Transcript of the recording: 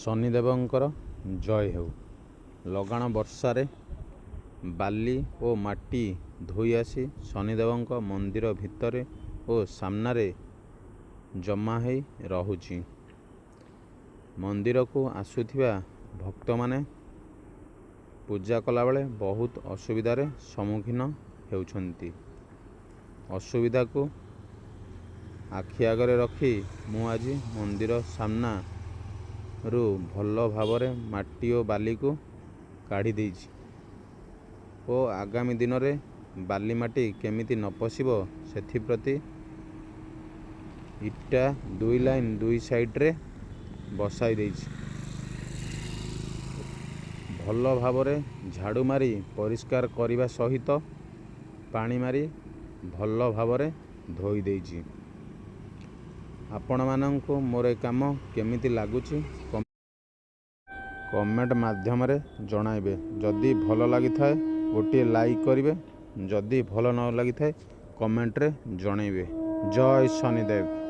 ଶନିଦେବଙ୍କର ଜୟ ହେଉ। ଲଗାଣ ବର୍ଷାରେ ବାଲି ଓ ମାଟି ଧୋଇ ଆସି ଶନିଦେବଙ୍କ ମନ୍ଦିର ଭିତରେ ଓ ସାମ୍ନାରେ ଜମା ହେଇ ରହୁଛି। ମନ୍ଦିରକୁ ଆସୁଥିବା ଭକ୍ତମାନେ ପୂଜା କଲାବେଳେ ବହୁତ ଅସୁବିଧାରେ ସମ୍ମୁଖୀନ ହେଉଛନ୍ତି। ଅସୁବିଧାକୁ ଆଖି ଆଗରେ ରଖି ମୁଁ ଆଜି ମନ୍ଦିର ସାମ୍ନାରୁ ଭଲ ଭାବରେ ମାଟି ଓ ବାଲିକୁ କାଢ଼ି ଦେଇଛି ଓ ଆଗାମୀ ଦିନରେ ବାଲି ମାଟି କେମିତି ନ ପଶିବ ସେଥିପ୍ରତି ଇଟା 2 ଲାଇନ୍ 2 ସାଇଡ଼୍ରେ ବସାଇ ଦେଇଛି। ଭଲ ଭାବରେ ଝାଡ଼ୁ ମାରି ପରିଷ୍କାର କରିବା ସହିତ ପାଣି ମାରି ଭଲ ଭାବରେ ଧୋଇ ଦେଇଛି। ଆପଣମାନଙ୍କୁ ମୋର ଏ କାମ କେମିତି ଲାଗୁଛି, କମେଣ୍ଟ ମାଧ୍ୟମରେ ଜଣାଇବେ। ଯଦି ଭଲ ଲାଗିଥାଏ, ଗୋଟିଏ ଲାଇକ୍ କରିବେ। ଯଦି ଭଲ ନ ଲାଗିଥାଏ, କମେଣ୍ଟରେ ଜଣାଇବେ। ଜୟ ଶନିଦେବ।